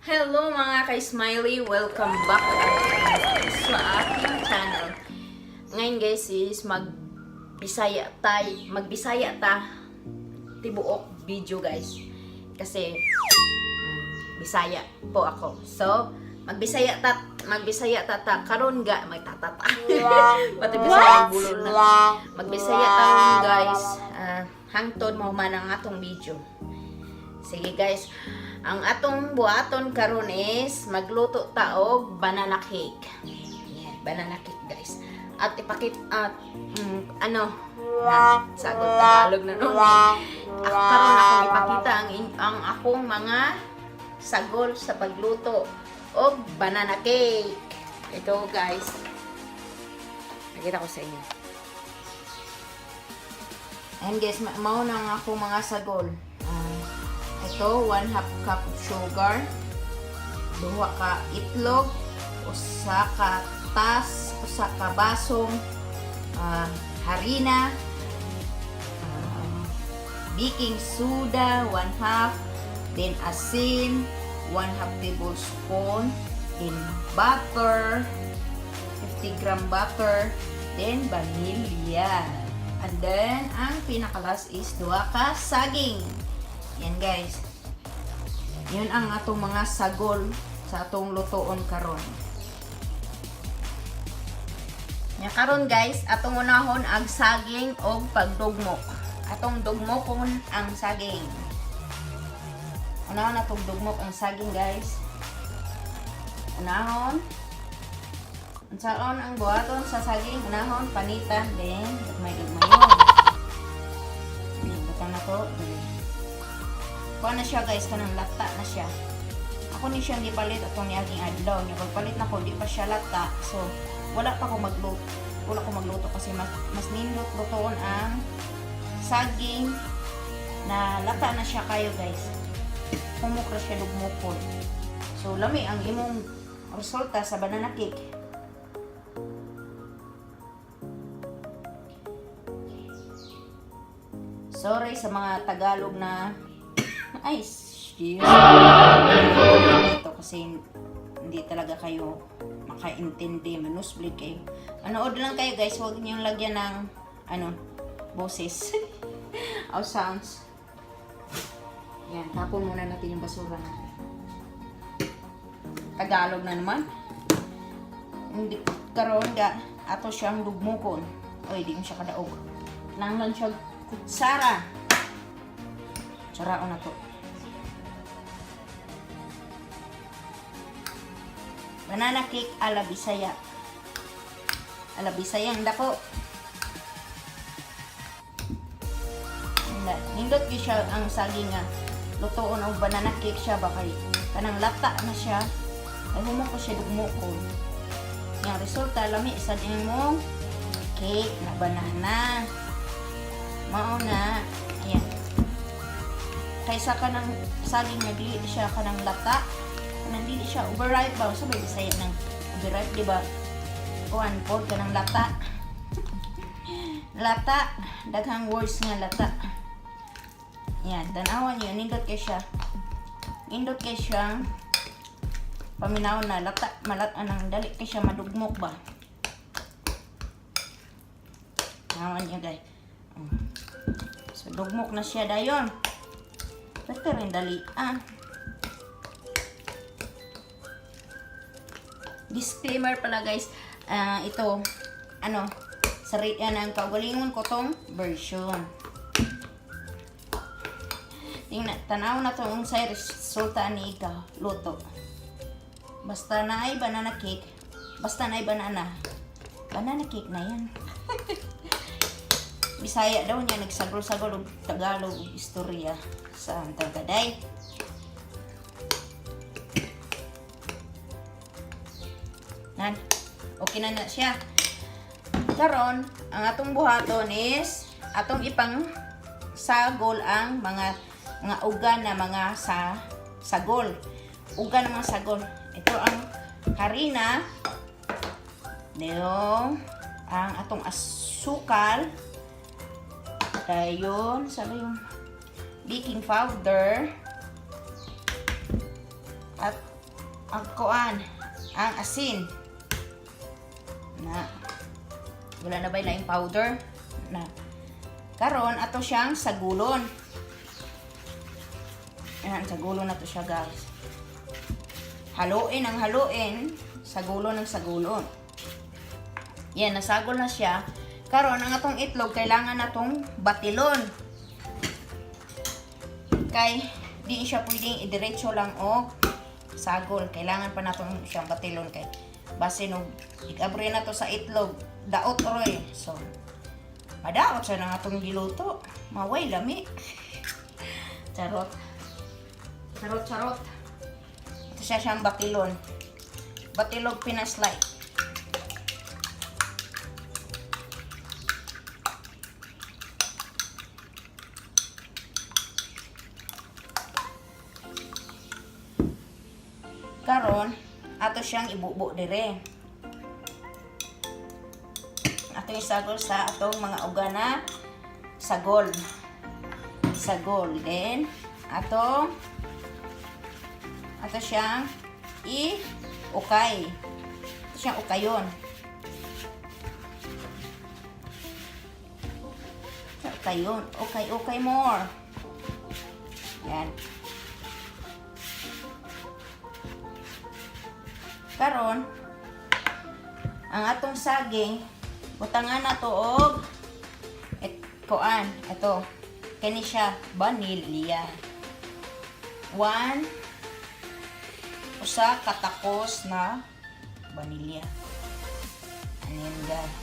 Hello, mga ka-smiley! Welcome back again sa aking channel. Ngayon, guys, is magbisaya tay, magbisaya ta tibuok video, guys. Kasi Bisaya po ako. So, magbisaya ta ta karon ga magtatata. Pati Bisaya bulol na. Magbisaya ta ron, guys. Ah, hangtod mahuman ang atong video. Sige, guys, ang atong buhaton karon is magluto ta og banana cake. Yeah, banana cake, guys. At ipakit at ano na, sagot Tagalog na no. Ako karon akong ipakita ang akong mga sagol sa pagluto og banana cake. Ito, guys. Nakita ko sa inyo. Ayan, guys, mao na ang akong mga sagol. Ah, ito, 1/2 cup of sugar, duha ka itlog, usa ka tas, usa ka basong harina, baking soda, 1/2, then asin, 1/2 tablespoon, then butter, 50 gram butter, then vanilla. And then, ang pinaka-last is duha ka saging. Yan, guys. Yun ang atong mga sagol sa atong lutoon karon. Nya karon, guys, atong unahon ang saging og pagdugmok. Atong dugmokon ang saging. Unahon atong dugmok ang saging, guys. Unahon. Unsaon ang buhaton sa saging? Unahon panitan, then gagmay-gagmayon. Yan, butang na to. Dali. Kuha na siya, guys, kanang lata na siya. Ako ni siyang gipalit atong niaging adlaw. Nya pagpalit nako, di pa siya lata. So wala pa ko magluto. Wala ko magluto kasi mas nindot lutoon ang saging na lata na siya kayo, guys. Humok ra siya dugmokon. So lami ang imong resulta sa banana cake. Sorry sa mga Tagalog na, ay, shit. Ito kasi hindi talaga kayo makaintindi, manusblit kayo. Manood lang kayo, guys, huwag niyong lagyan ng ano, boses o sounds. Yan, tapon muna natin yung basura natin. Tagalog na naman. Hindi karon ga ato siyang dugmukon. Oy, di mo siya kadaog. Nanglan siya kutsara. Tsaraon na to. Banana cake ala Bisaya. Ala Bisaya ang dako. Nindot gyud siya ang saging nga lutoon og banana cake siya ba kay kanang lata na siya. Ay humok ko siya dugmokon. Yang resulta, lami sad imong cake na banana. Mao na. Ayan. Kaysa kanang saging nga dili siya kanang lata, kanang dili siya overripe ba, sa Bisaya ng overripe, di ba? Kuan pod kanang lata. Lata, daghang words nga lata. Yan, tanawan niyo, nindot kay siya. Nindot kay siyang paminaw na lata, malat anang dali kay siya madugmok ba. Tanawan niyo, guys. Oh. So dugmok na siya dayon. Pwede rin dali. Ah. Disclaimer pala, guys. Ah, ito, ano, sa yan ang kaugalingon ko tong version. Tingnan, tanaw na to ang say resulta ni ikaw, luto. Basta na ay banana cake. Basta na ay banana. Banana cake na yan. Bisaya daw niya, nagsagol-sagol og Tagalog og istorya sa Tagaday. Nan, okay na na siya. Karon, ang atong buhaton is atong ipang sagol ang mga uga na mga sa sagol. Uga na mga sagol. Ito ang harina. Dayon, ang atong asukal. Dayon, sa yung baking powder. At Ang kuan, ang asin. Na. Wala na ba laing powder? Na. Karon ato siyang sagulon. Ayan, sagulon na to siya, guys. Haluin ang haluin, sagulon ang sagulon. Yan, nasagol na siya. Karon ang atong itlog, kailangan natong batilon. Kay, di siya pwedeng idiretso lang og sagol. Kailangan pa natong siyang batilon kay basin og ikabre na to sa itlog, daot oroy. So, madaot sa nang atong giluto. Maway lami. Charot. Charot, charot. Ito siya siyang batilon. Batilog pinaslike. Karon, ato siyang ibubo dire. Ato isagol sa atong mga uga na sagol. Sagol. Then, ato ato siyang i-ukay. Ato siyang ukayon. Ukayon. Okay, okay more. Yan. Karon, ang atong saging, butangan na to og et, kuan, ito. Kani siya vanilya. One, usa katakos na vanilya. Ano yan, guys?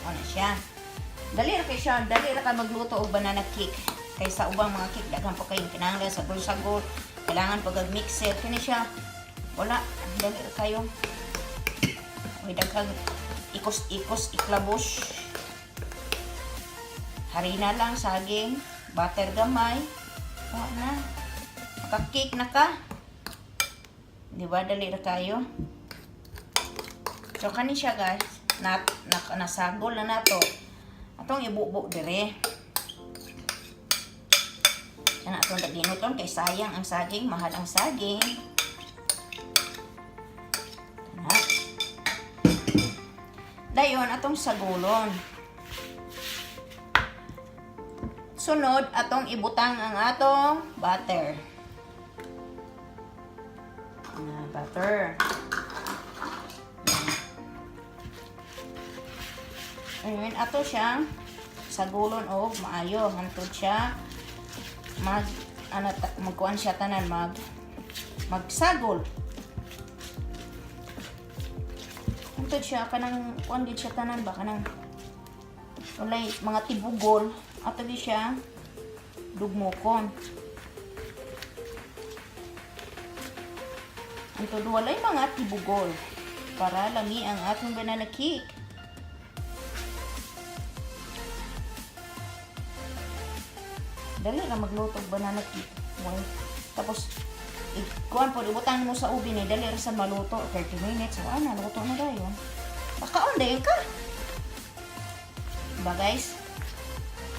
Ano siya? Dali ra kay siya, dali ra ka magluto og banana cake. Kaysa ubang mga cake, daghan pa kayong kinahanglan sagol-sagol, kailangan pag mixer kini siya. Wala, dali ra kayo. May daghang ikos-ikos, iklabos. Harina lang, saging, butter gamay. Wala na. Maka-cake na ka. Di ba? Dali ra kayo. So, kani siya, guys. Na, nasagol na nato. Atong ibubo dire. Yan atong daginuton kay sayang ang saging, mahal ang saging. Na. Dayon atong sagulon. Sunod atong ibutang ang atong butter. Na butter. Ayun, ato siyang sagulon og maayo hantod siya mag ano magkuan siya tanan magsagol. Hantod siya kanang kuan gid siya tanan ba, kanang walay mga tibugol, ato gid siya dugmokon. Hantod walay mga tibugol para lami ang atong banana cake. Dali ra magluto og banana cake. Well, tapos ikuan po, ibutang mo sa oven eh, dali ra sa maluto 30 minutes. Wala na, luto na dayon. Pakaon dayon ka. Diba, guys?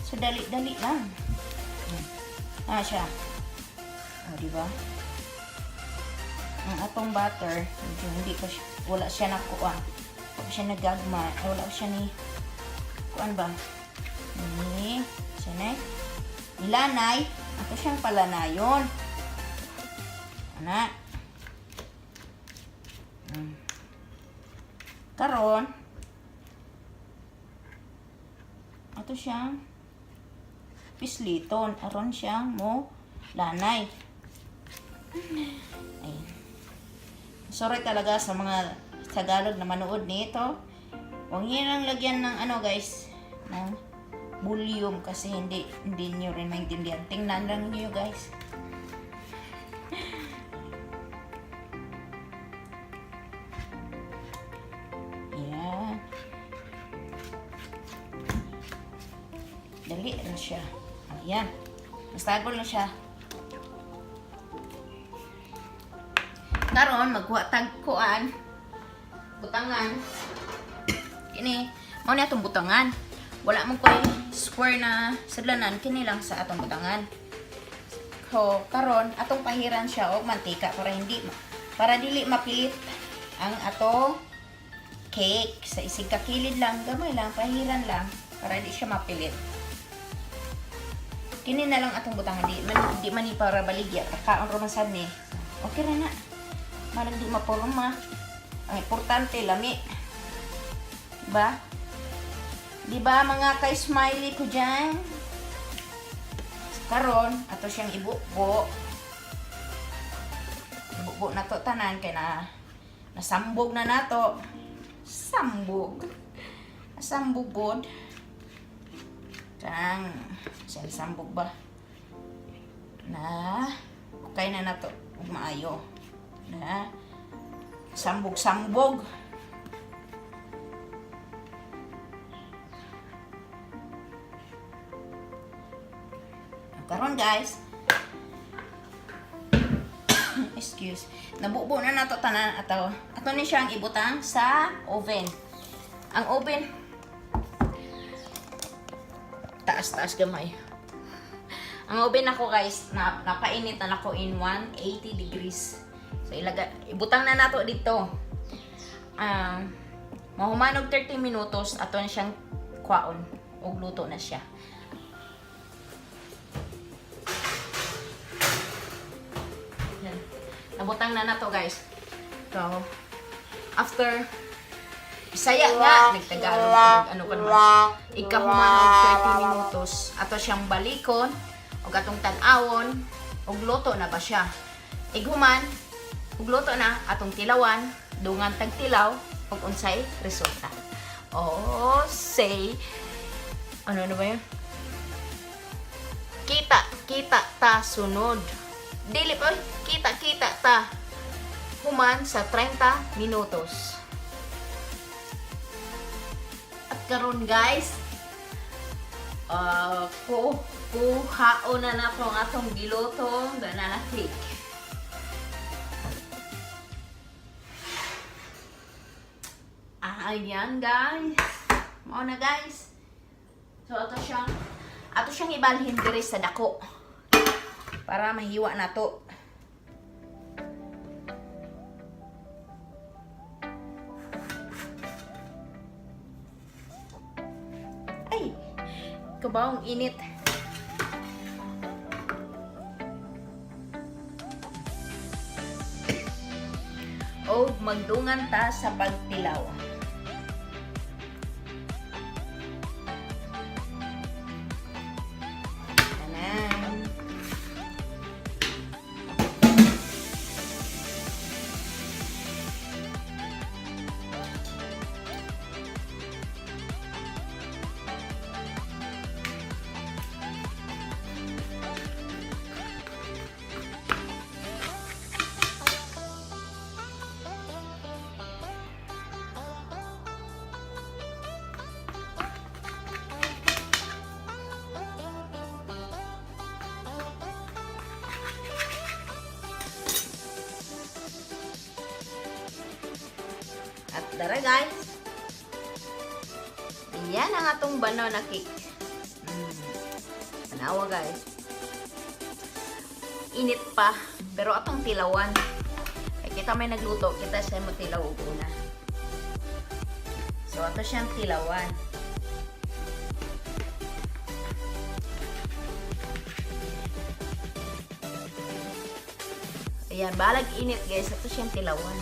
So dali dali lang. Ah, siya. O, diba? Ang atong butter, medyo hindi pa siya, wala siya nakuha. Wala siya nagagma, ay, wala siya ni kuan ba? Ni, siya na eh. Nilanay. Ato siyang palanayon. Ana. Karon, ato siyang pisliton. Aron siyang mo lanay. Ayun. Sorry talaga sa mga Tagalog na manood nito. Huwag niyo lang lagyan ng ano, guys, ng volume kasi hindi hindi niyo rin maintindihan. Tingnan lang niyo, guys. Yan. Dali na siya. Ayan. Masagol na siya. Karon magkuha tag kuan. Butangan. Kini, mao ni atong butangan. Wala man koy square na sadlanan, kini lang sa atong butangan. So, karon atong pahiran siya og mantika para hindi Para dili mapilit ang atong cake. Sa isig kakilid lang, gamay lang, pahiran lang para di siya mapilit. Kini na lang atong butangan, di man ni para baligya, kaon ra man sad ni. Okay ra na. Malang di maporma. Ang importante lami. Diba? Diba mga ka-smiley ko dyan? Karon, ato siyang ibubo. Ibubo na to tanan kay na nasambog na nato. Sambog. Sambog god. Kanang sambog ba? Na okay na nato ug maayo. Na sambog-sambog. Karon guys, excuse, nabubo na nato tanan ato. Ato ni siyang ibutang sa oven. Ang oven, taas-taas gamay. Ang oven ako guys, na, napainit na nako in 180 degrees. So ilaga, ibutang na nato dito. Mahuman og 30 minutos ato na siyang kwaon ug luto na siya. Yan. Nabutang na nato guys. So, after Bisaya nga, nagtagalog, ano pa naman. Ikahuman og 30 minutos, ato siyang balikon, og atong tan-awon, og luto na ba siya. Ighuman, og luto na, atong tilawan, dungan tagtilaw, og unsay resulta. Oh, say, ano na ba yun? Kita, kita ta sunod. Dili pa, kita, kita ta. Human sa 30 minutos. At karon guys, kuhaon na nato ang atong gilutong banana cake. Ayan guys. Mao na guys. So ato siyang ibalhin diri sa dako Para mahiwa na to. Ay, kabawang init. O magdungan ta sa pagtilaw. Tanan. At dara guys. Ayan ang atong banana cake. Tanawa guys. Init pa, pero atong tilawan. Kay kita may nagluto, kita siya matilaw og una. So ato siyang tilawan. Ayan, balag init guys, ato siyang tilawan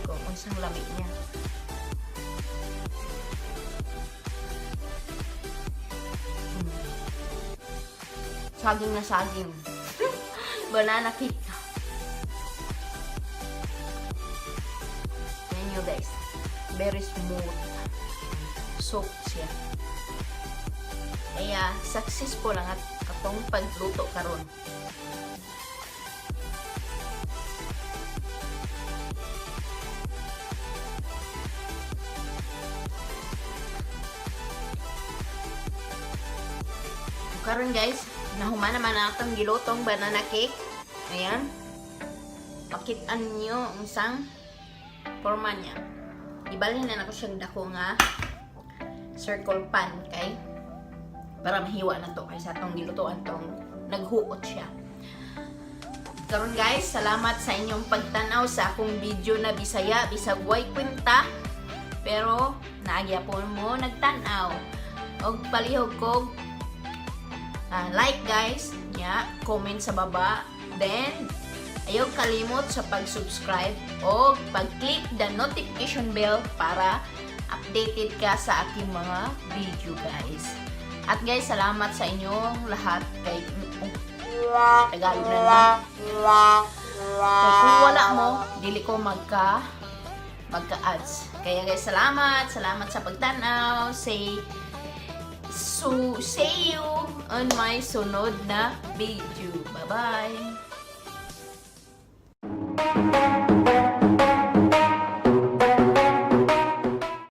kung unsang lami niya. Saging na saging. Banana cake. Ayan nyo guys. Very smooth. Soft siya. Kaya successful ang atong pagluto karon. Karon guys, nahuman naman ang atong gilutong banana cake. Ayan. Pakitaan nyo ang isang forma niya. Ibalhin na nako siyang dako nga circle pan kay para mahiwa na to kay sa atong gilutuan tong naghuot siya. Karon guys, salamat sa inyong pagtanaw sa akong video na Bisaya, bisag way kwenta. Pero naa gyapon mo nagtanaw. Og palihog kog like guys, yeah, comment sa baba. Then ayaw kalimot sa pag-subscribe o pag-click the notification bell para updated ka sa aking mga video, guys. At guys, salamat sa inyong lahat kay, oh, Tagalog na naman. Kay kung wala mo, dili ko magka-ads. Kaya guys, salamat. Salamat sa pagtanaw. See you on my sunod na video. Bye-bye!